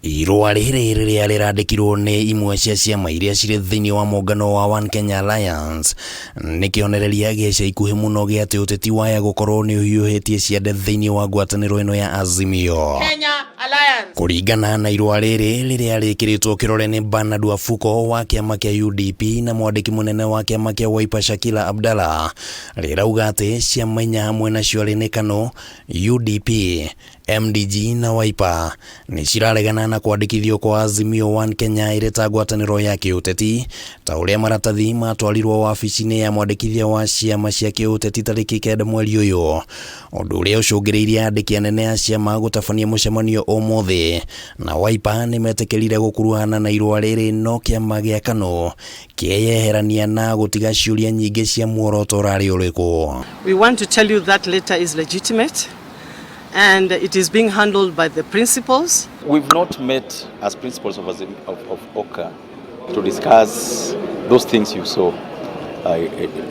Irũa rĩrĩ rĩrĩa rĩrandĩkirwo nĩ imwe cia ciama iria cirĩ thĩinĩ wa mũngano wa One Kenya Alliance nĩ kĩonereria gĩa ica ikuhĩ mũno gĩa atĩ ũteti waya gũkorwo nĩ ũhiũhĩtie ciande thĩinĩ wa ngwatanĩro ĩno ya Azimio. Kenya Alliance. Kũringana na irũa rĩrĩ rĩrĩa rĩkĩrĩtwo kĩrore nĩ Bernard Wafuko wa kĩama kĩa UDP na mwandĩki mũnene wa kĩama kĩa Wiper Shakila Abdallah, rĩrauga atĩ ciama inya hamwe nacio arĩ nĩ KANU, UDP, MDG na Wiper nĩ ciraregana na kwandĩkithio kwa Azimio One Kenya ĩrĩ ta ngwatanĩro ya kĩũteti ta ũrĩa maratathi matwarirwo wabici-inĩ ya mwandĩkithia wa ciama cia kĩũteti tarĩki 9 mweri ũyũ, ũndũ ũrĩa ũcũngĩrĩirie andĩki anene a ciama gũtabania mũcemanio ũmũthĩ, na Wiper nĩ metĩkĩrire gũkuruhana na irũa rĩrĩ no kĩama gĩa KANU kĩeyeherania na gũtiga ciũria nyingĩ cia muoroto ũrarĩ ũrĩkũ. We want to tell you that letter is legitimate and it is being handled by the principals. We've not met as principals of OCA to discuss those things you saw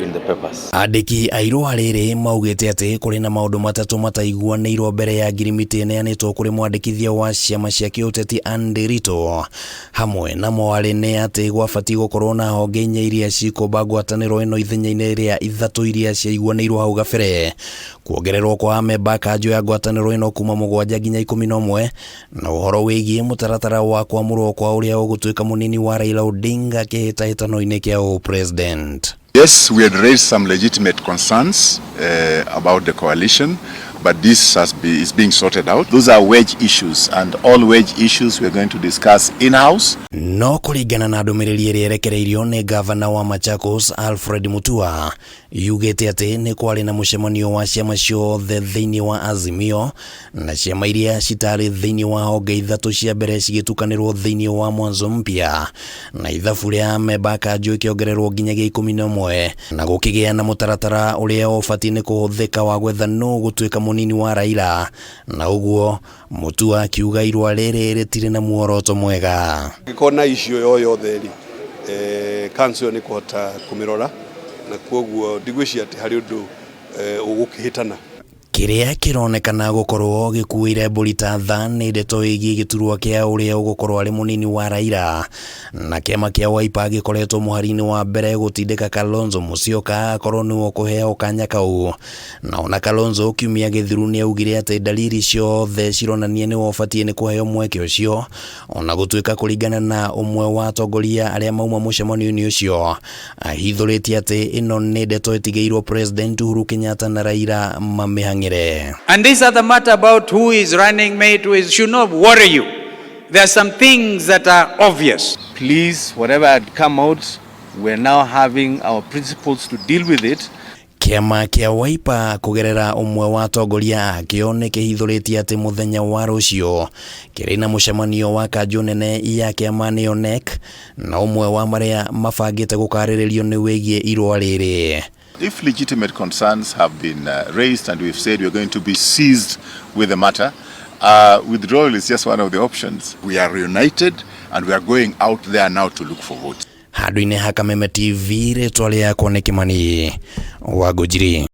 in the papers. Andĩki a irũa rĩrĩ maugĩte atĩ kũrĩ na maũndũ matatũ mataiguanĩirwo mbere ya ngirimiti ĩneanĩtwo kũrĩ mwandĩkithia wa ciama cia kĩũteti Anne Ndiritu. Hamwe namo arĩ nĩ atĩ gwabatiĩ gũkorwo na honge inya iria cikũmba ngwatanĩro ĩno ithenya-inĩ rĩa ithatũ iria ciaiguanĩirwo hau gabere, kuongererwo kwa amemba a kanjũ ya ngwatanĩro ĩno kuma 7 nginya 11, na ũhoro wĩgiĩ mũtaratara wa kwamũrwo kwa ũrĩa ũgũtuĩka mũnini wa Raila Odinga kĩhĩtahĩtano-inĩ kĩa ũpresident. Yes, we had raised some legitimate concerns about the coalition, but this is being sorted out. Those are wedge issues, and all wedge issues we are going to discuss in-house. No kũringana na ndũmĩrĩri ĩrĩa ĩrekereirio nĩ gavana wa Machakos Alfred Mutua, yugĩte atĩ nĩ kwarĩ na mũcemanio wa ciama ciothe thĩinĩ wa Azimio, na ciama iria citarĩ thĩinĩ wa honge ithatũ cia mbere cigĩtukanĩrwo thĩinĩ wa Mwanzo Mpya, na ithabu rĩa amemba a kanjũ ĩkĩongererwo nginyagia 11, na gũkĩgĩa na mũtaratara ũrĩa ũbatiĩ nĩ kũhũthĩka wa gwetha nũ gũtuĩka mũnini wa Raila, na ũguo Mutua akiuga irũa rĩrĩ rĩtirĩ na muoroto mwega. Angĩkorwo na issue yo yothe rĩ, council nĩ kũhota kũmĩrora, na koguo ndigwĩciria atĩ harĩ ũndũ ũgũkĩhĩtana. Kĩrĩa kĩronekana gũkorwo gĩkuĩire mbũri ta tha nĩ ndeto ĩgiĩ gĩturwa kĩa ũrĩa ũgũkorwo arĩ mũnini wa Raila, na kĩama kĩa Wiper gĩkoretwo mũhari-inĩ wa mbere gũtindĩka Kalonzo Musyoka akorwo nĩwe ũkũheo kanya kau, na ona Kalonzo kiumia gĩthiru nĩ augire atĩ dalili ciothe cironania nĩwe ũbatiĩ nĩ kũheo mweke ũcio, ona gũtuĩka kũringana na ũmwe wa atongoria arĩa mauma mũcemanio-inĩ ũcio ahithũrĩtie atĩ ĩno nĩ ndeto ĩtigĩirwo President Uhuru Kenyatta na Raila mamĩhang'ĩre. And this other matter about who is running mate, who is, should not worry you. There are some things that are obvious. Please, whatever had come out, we're now having our principals to deal with it. Kĩama kĩa Wiper kũgerera ũmwe wa atongoria akĩo nĩ kĩhithũrĩtie atĩ mũthenya wa rũciũ kĩrĩ na mũcemanio wa kanjũ nene ya kĩama nĩyo NEC, na ũmwe wa marĩa mabangĩte gũkarĩrĩrio nĩ wĩgiĩ irũa rĩrĩ. If legitimate concerns have been raised and we've said we're going to be seized with the matter, withdrawal is just one of the options. We are reunited and we are going out there now to look for votes. Handũ-inĩ ha Kameme TV, rĩtwa rĩakwa nĩ Kĩmani wa Ngũnjiri.